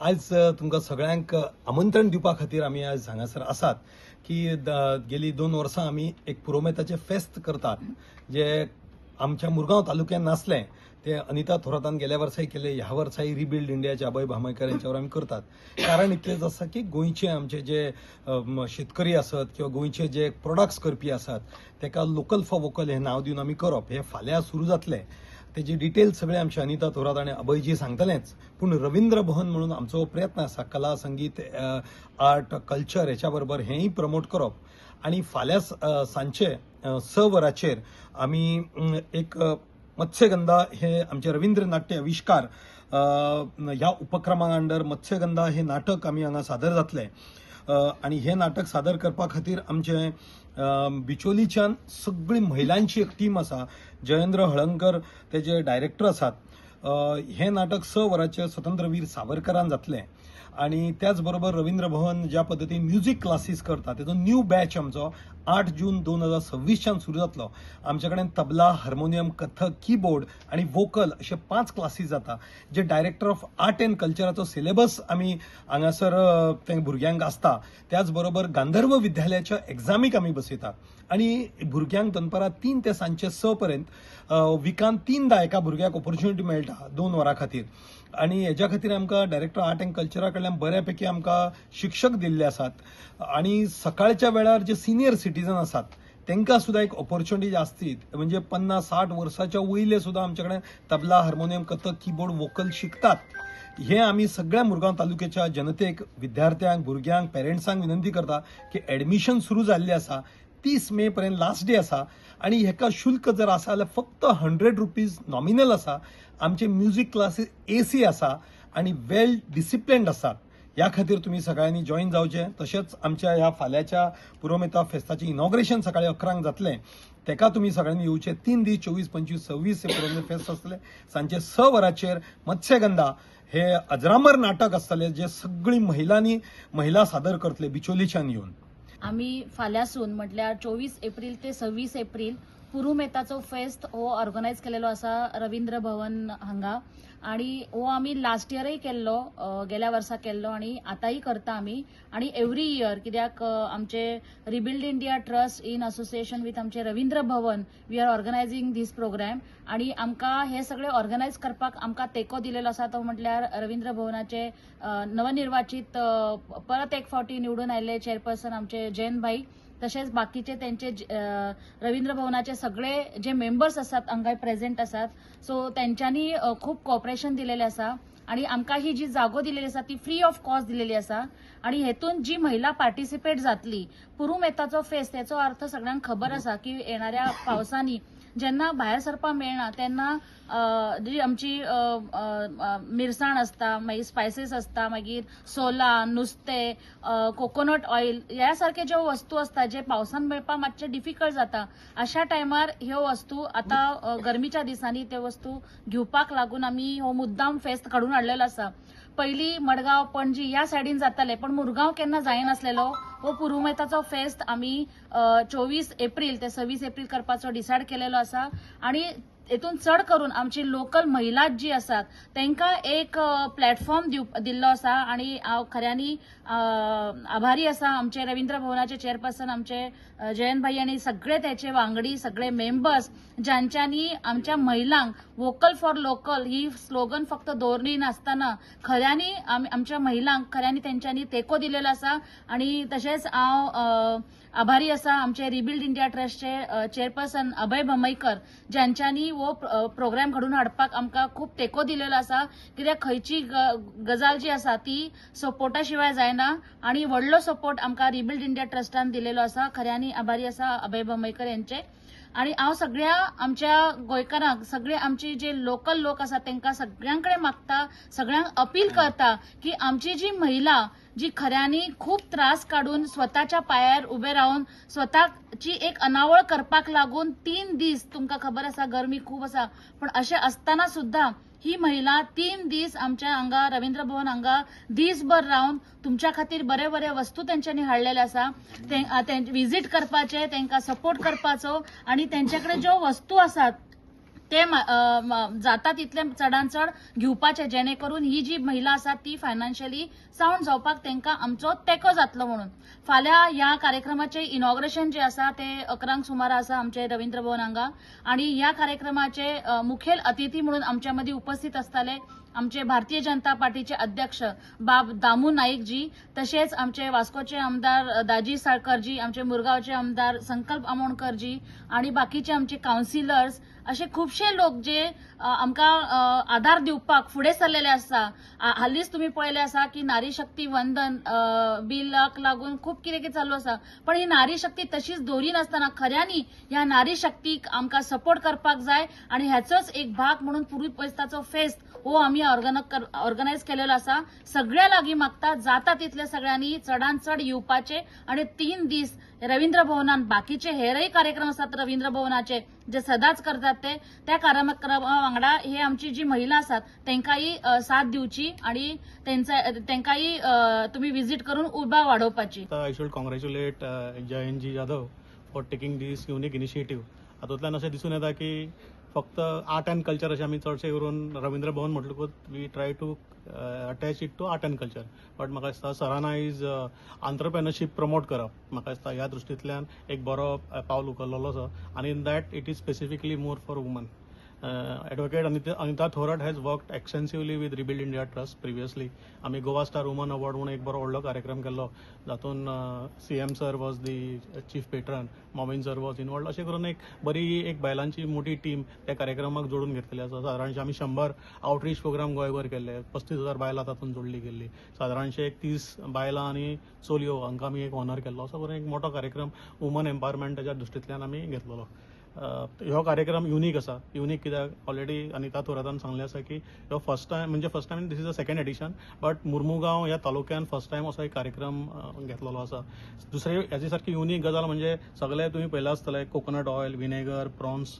आज तुमकां सगळ्यांक आमंत्रण दिवपा खातीर आमी आज हांगासर आसात की गेली 2 वर्सां आमी एक पुरुमेताचें फेस्त करतात, जे आमच्या मुरगांव तालुक्यात नासलें ते अनिता थोरातान गेल्या वर्साय केले, ह्या वर्साय रिबिल्ड इंडियाचे अभय भामयकर यांच्यावर आमी करतात. कारण इतलेंच आसा की गोंयचे आमचे जे शेतकरी आसत किंवा गोंयचे जे प्रोडक्ट्स करपी आसात तेका लोकल फॉर वोकल हें नांव दिवन आमी करप. हें फाल्यां सुरू जातलें, तेजी डिटेल्स सगळे आमचे अनिता थोरात आनी अभयजी सांगतलेंच. पूण रवींद्र भवन म्हणून आमचो प्रयत्न आसा कला, संगीत, आर्ट, कल्चर हेच्या बरोबर हेंय प्रमोट करप. आनी फाल्यां सांजचे 6 वरांचेर आमी एक मत्स्यगंधा हे आमचे रवींद्र नाट्य आविश्कार ह्या उपक्रमा अंडर मत्स्यगंधा हे नाटक आमी हांगा सादर जातलें. आनी हें नाटक सादर करपा खातीर आमचें बिचोलीच्यान सगळी महिलांची एक टीम आसा, जयेंद्र हळंकर तेजे डायरेक्टर आसात. हें नाटक 6 वरांचेर स्वतंत्र वीर सावरकरान जातलें. आनी त्याच बरोबर रवींद्र भवन ज्या पद्दतीन म्युजीक क्लासीस करता तेजो न्यू बॅच आमचो 8 जून 2026च्यान सुरू जातलो. आमचे कडेन तबला, हार्मोनियम, कथक, कीबोर्ड आनी वोकल अशे 5 क्लासीस जाता, जे डायरेक्टर ऑफ आर्ट एंड कल्चराचो सिलेबस आमी हांगासर ते भुरग्यांक आसता. त्याच बरोबर गांधर्व विद्यालयाच्या एग्जामीक आमी बसयता आनी भुरग्यांक दनपारां 3 ते सांजचे 6 पर्यंत विकान 3दा एका भुरग्याक ऑपॉर्च्युनिटी मेळटा 2 वरां खातीर. आनी हेज्या खातीर आमकां डायरेक्टर आर्ट एंड कल्चरा कडल्यान बऱ्यापैकी आमकां शिक्षक दिल्ले आसात. आनी सकाळच्या वेळार जे सिनियर सिटीजन आसात तांकां सुद्दां एक ऑपॉर्च्युनिटी आसती, म्हणजे 50-60 वर्साच्या वयले सुद्दां आमचे कडेन tabla, harmonium, Kathak, keyboard, vocal शिकतात. हे आमी सगळ्या मुरगांव तालुक्याच्या जनतेक, विद्यार्थ्यांक, भुरग्यांक, पेरंट्सांक विनंती करता की एडमिशन सुरू जाल्लें आसा, 30 मे पर्यंत लास्ट डे आसा. आनी हेका शुल्क जर आसा जाल्यार फक्त 100 रुपीज नॉमिनल आसा. आमचे म्युजीक क्लासीस AC आसा आनी वेल डिसिप्लिन्ड आसात. ह्या खातीर तुमी सगळ्यांनी जॉईन जावचें. तशेंच आमच्या ह्या फाल्यांच्या पुरुमेता फेस्ताचें इनॉग्रेशन सकाळी 11 जातलें, तेका तुमी सगळ्यांनी येवचें. 3 दीस 24, 25, 26 हे पुरुमेता फेस्त आसतलें. सांजचे 6 वरांचेर मत्स्यगंधा हे अजरामर नाटक आसतलें, जे सगळीं महिला सादर करतले बिचोलीच्यान येवन. आमी फाल्यांसून म्हटल्यार 24 एप्रील ते 26 एप्रील पुरुमेताचो फेस्त हो ऑर्गनायज केलेलो आसा रवींद्र भवन हांगा. आनी हो आमी लास्ट इयरय केल्लो, गेल्या वर्सा केल्लो आनी आतांय करता आमी. आनी एवरी इयर कित्याक आमचे Rebuild India Trust in association with आमचे Ravindra Bhavan we are organising this programme. आनी आमकां हे सगळे ऑर्गनायज करपाक आमकां तेंको दिलेलो आसा तो म्हटल्यार रवींद्र भवनाचे नवनिर्वाचित परत एक फावटी निवडून आयिल्ले चेअरपर्सन आमचे जयंत भाई, तशेंच बाकीचे त्यांचे रवींद्र भवनाचे सगळे जे मेंबर्स आसात हांगा प्रेझेंट आसात. सो तेंच्यांनी खूब कॉपरेशन दिलेलें आसा आनी आमकां ही जी जागो दिलेली आसा ती फ्री ऑफ कॉस्ट दिलेली आसा. आनी हेतून जी महिला पार्टिसिपेट जातली, पुरुमेताचो फेस्त तेचो अर्थ सगळ्यांक खबर आसा की येणाऱ्या पावसांनी जेन्ना भायर सरपाक मेळना तेन्ना जी आमची मिरसाण आसता, मागीर स्पायसीस आसता, मागीर सोला, नुस्तें, कोकोनट ऑयल ह्या सारखे ज्यो वस्तू आसता जे पावसान मेळपाक मातशें डिफिकल्ट जाता, अशा टायमार ह्यो वस्तू आतां गरमीच्या दिसांनी त्यो वस्तू घेवपाक लागून आमी हो मुद्दाम फेस्त काडून हाडलेलो आसा. पयलीं मडगांव, पणजी ह्या सायडीन जाताले पण मुरगांव केन्ना जायनासलेलो. हो पुरुमेताचो फेस्त आमी 24 एप्रील ते 26 एप्रील करपाचो डिसायड केलेलो आसा. आनी हेतून चड करून आमची लोकल महिला जी आसात तांकां एक प्लॅटफॉर्म दिल्लो आसा. आनी हांव खऱ्यांनी आभारी आसा आमचे रवींद्र भवनाचे चेअरपर्सन आमचे जयंत भाई आनी सगळे त्याचे वांगडी, सगळे मेंबर्स ज्यांच्यांनी आमच्या महिलांक vocal for local he slogan फक्त दवरली नासतना खऱ्यांनी आमच्या महिलांक खऱ्यांनी तेंच्यांनी तेंको दिलेलो आसा. आनी तशेंच हांव आभारी आसा आमचे रिबिल्ड इंडिया ट्रस्टचे चेअरपर्सन अभय भमईकर ज्यांच्यांनी हो प्रोग्राम घडून हाडपाक आमकां खूब तेंको दिलेलो आसा. कित्याक खंयची गजाल जी आसा ती सपोर्टा शिवाय जायना आनी व्हडलो सपोर्ट आमकां रिबिल्ड इंडिया ट्रस्टान दिलेलो आसा. खऱ्यांनी आभारी आसा अभय भमईकर यांचे. आनी हांव सगळ्या आमच्या गोंयकारांक, सगळे आमची जे लोकल लोक आसा तांकां सगळ्यां कडेन मागता, सगळ्यांक अपील करता की आमची जी महिला जी खऱ्यांनी खूब त्रास काडून स्वताच्या पांयार उबे रावन स्वताची एक अनावळ करपाक लागून 3 दीस, तुमकां खबर आसा गरमी खूब आसा, पण अशें आसतना सुद्दां ही महिला 3 दीस आमच्या हांगा रवींद्र भवन हांगा दीसभर रावन तुमच्या खातीर बरे बरे वस्तू तेंच्यांनी हाडलेले आसा. विजीट करपाचे, तेंकां सपोर्ट करपाचो आनी तेंचे कडेन ज्यो वस्तू आसात ते जाता तितले चडान चड घेवपाचे, जेणे करून ही जी महिला आसा ती फायनान्शियली सावंड जावपाक तांकां आमचो तेंको जातलो म्हणून. फाल्यां ह्या कार्यक्रमाचे इनॉग्रेशन जे आसा ते 11 सुमार आसा आमचे रवींद्र भवन हांगा आणि ह्या कार्यक्रमाचे मुखेल अतिथी म्हणून आमच्या मदीं उपस्थित आसतले आमचे भारतीय जनता पार्टीचे अध्यक्ष बाब दामू नाईक जी, तशेंच आमचे वास्कोचे आमदार दाजी साळकर जी, आमचे मुरगांवचे आमदार संकल्प आमोणकर जी आणि बाकीचे आमचे कावन्सिलर्स, असे खुबशे लोक जे आमकां आधार दिवपाक फुडें सरलेले आसा. हालींच तुमी पळयलें आसा की नारी शक्ती वंदन बिलाक लागून खूब कितें कितें चालू आसा, पण ही नारी शक्ती तशीच दवरिनासतना खऱ्यांनी ह्या नारी शक्तीक आमकां सपोर्ट करपाक जाय आणि ह्याचोच एक भाग म्हणून पुरुमेंताचो फेस्त हो आमी ऑर्गनायज केलेलो आसा. सगळ्या लागीं मागता, जाता तितले सगळ्यांनी चडान चड येवपाचे आणि 3 दीस रवींद्र भवनान बाकीचे हेरय कार्यक्रम आसात रवींद्र भवनाचे जे सदांच करतात ते, त्या कार्यक्रमा वांगडा हे आमची जी महिला आसात तांकांय साथ दिवची आणि तांकांय तुमी विजीट करून उर्बा वाडोवपाची. I should congratulate Jayantji Jadhav for taking this unique initiative. हातूंतल्यान अशें दिसून येता की फक्त आर्ट अँड कल्चर अशें आमी चडशें करून रवींद्र भवन म्हटलकूच we try to attach it to art and culture, but म्हाका दिसता सरान आयज आंत्रप्रेनरशीप प्रमोट करप, म्हाका दिसता ह्या दृश्टींतल्यान एक बरो पावल उखल्लेलो आसा आनी in that it is specifically more for women. Advocate Anita Thorat has worked extensively with Rebuild India Trust previously. आमी गोवा स्टार वुमन अवॉर्ड म्हणून एक बरो व्हडलो कार्यक्रम केल्लो, जातून CM sir was the chief patron, Mauin sir was involved. अशें करून एक बरी एक बायलांची मोठी टीम त्या कार्यक्रमाक जोडून घेतलेली आसा. सादारणशे आमी 100 आउटरीच प्रोग्राम गोंयभर केल्ले, 35,000 बायलां तातूंत जोडली गेल्ली. सादारणशे एक 30 बायलां आनी चलयो हांकां आमी एक ऑनर केल्लो. असो करून एक मोठो कार्यक्रम वुमन एम्पावरमेंटाच्या दृश्टींतल्यान आमी घेतलेलो. ह्यो कार्यक्रम युनीक आसा. युनीक कित्याक, ऑलरेडी अनिता थोरातान सांगलें आसा की ह्यो फर्स्ट टायम, म्हणजे first time, this is a second edition, but Mormugao ह्या तालुक्यान फर्स्ट टायम असो एक कार्यक्रम घेतलेलो आसा. दुसरे हेजे सारकी युनीक गजाल म्हणजे सगळे तुमी पळयलां आसतलें, coconut oil, vinegar, prawns,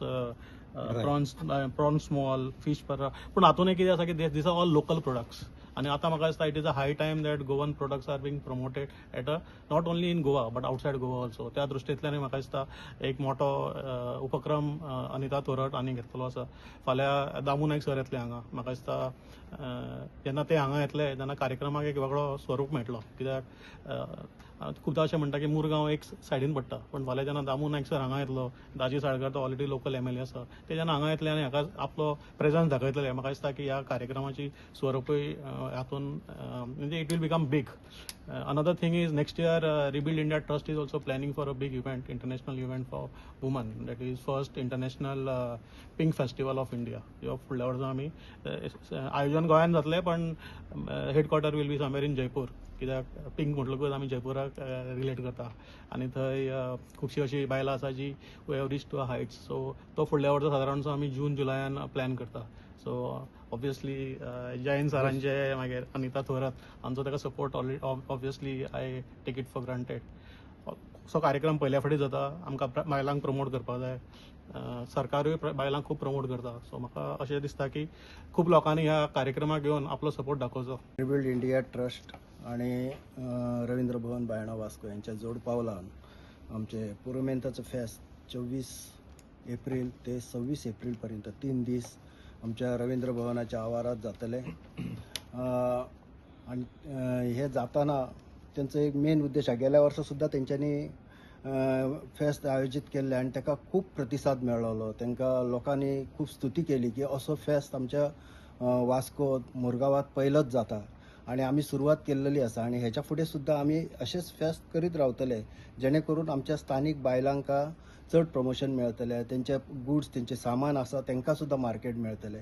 prawns small fish पर्रा, पूण हातून एक कितें आसा की these are all local products आनी आतां म्हाका दिसता it is a high time that Goan products are being promoted at a not only in Goa but outside Goa also. त्या दृश्टींतल्यान म्हाका दिसता एक मोठो उपक्रम अनिता थोरात हांणी घेतलेलो आसा. फाल्यां दामू नायक सर येतले हांगा. म्हाका दिसता जेन्ना ते हांगा येतले तेन्ना कार्यक्रमाक एक वेगळो स्वरूप मेळटलो, कित्याक खुबदां अशें म्हणटा की मुरगांव एक सायडीन पडटा, पूण फाल्यां जेन्ना दामू नायक सर हांगा येतलो, दाजी साळकर तो ऑलरेडी लोकल एमएलए आसा, ते जेन्ना हांगा येतले आनी हाका आपलो प्रेजन्स दाखयतले, म्हाका दिसता की ह्या कार्यक्रमाची स्वरुपूय हातून म्हणजे it will become big. Another thing is, next year Rebuild India Trust is also planning for a big event, international event for women, that is first International Pink Festival of India. ह्यो फुडल्या वर्सा आमी आयोजन गोंयांत जातलें, पण headquarter will be somewhere in Jaipur, कित्याक pink म्हटलकूच आमी जयपुराक रिलेट करता आनी थंय खुबशीं अशीं बायलां आसा जी who have reached to heights. So तो फुडल्या वर्सा सादारणसो आमी जून जुलयान प्लॅन करता. सो ऑब्वियसली जयंत सरांचे, मागीर अनिता थोरात हांचो ताका support already, obviously I take it for granted. असो कार्यक्रम पयल्या फावटी जाता. आमकां बायलांक प्रमोट करपाक जाय. सरकारूय बायलांक खूब प्रमोट करता. सो म्हाका अशें दिसता की खूब लोकांनी ह्या कार्यक्रमाक येवन आपलो सपोर्ट दाखोवचो. रिबिल्ड इंडिया ट्रस्ट आणि रवींद्र भवन बायणा वास्को यांच्या जोड पावलान आमचे पुरुमेंताचो फेस्त 24 एप्रील ते 26 एप्रीलपर्यंत 3 दीस आमच्या रवींद्र भवनाच्या आवारात जातले. आणि हे जाताना त्यांचो एक मेन उद्देश आहा. गेल्या वर्सा सुद्दां तेंच्यांनी फेस्त आयोजीत केल्लें आनी ताका खूब प्रतिसाद मेळ्ळो. तांकां लोकांनी खूब स्तुती केली की असो फेस्त आमच्या वास्को मुरगांवात पयलोच जाता आणि आमी सुरवात केल्लेली आसा आणि हेच्या फुडें सुद्दां आमी अशेंच फेस्त करीत रावतले, जेणे करून आमच्या स्थानीक बायलांका चड प्रमोशन मेळटलें, तेंचे गुड्स, तेंचे सामान आसा तांकां सुद्दां मार्केट मेळटलें.